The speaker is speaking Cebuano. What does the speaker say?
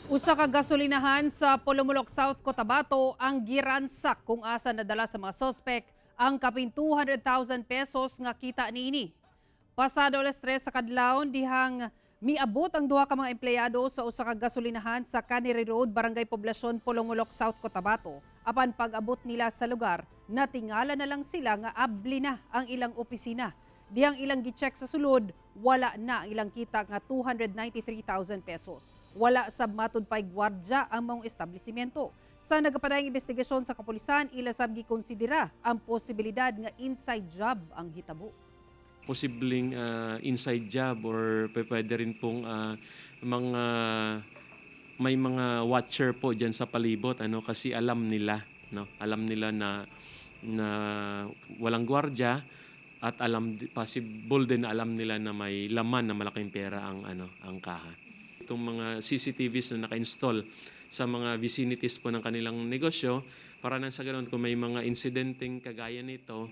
Usa ka gasolinahan sa Polomolok, South Cotabato ang giransak kung asa nadala sa mga sospek ang kapin 200,000 pesos nga kita niini. Pasado alas 3 sa kadlawon dihang miabot ang duha ka mga empleyado sa usa ka gasolinahan sa Cannery Road, Barangay Poblacion, Polomolok, South Cotabato. Apan pag-abot nila sa lugar, natingala na lang sila nga abli na ang ilang opisina. Dihang ilang gi-check sa sulod, wala na ang ilang kita nga 293,000 pesos. Wala sab matud pay gwardya ang maong establishmento. Sa nagapadayong investigasyon sa kapulisan, ila sab gikonsidera ang posibilidad nga inside job ang hitabo. Posibleng inside job or pwede rin pong mga may mga watcher po diyan sa palibot, ano, kasi alam nila, no, alam nila na na walang gwardiya at alam possible din na alam nila na may laman na malaking pera ang ano, ang kaha. Itong mga CCTVs na naka-install sa mga vicinities po ng kanilang negosyo para nang sa ganun, kung may mga insidenteng kagaya nito.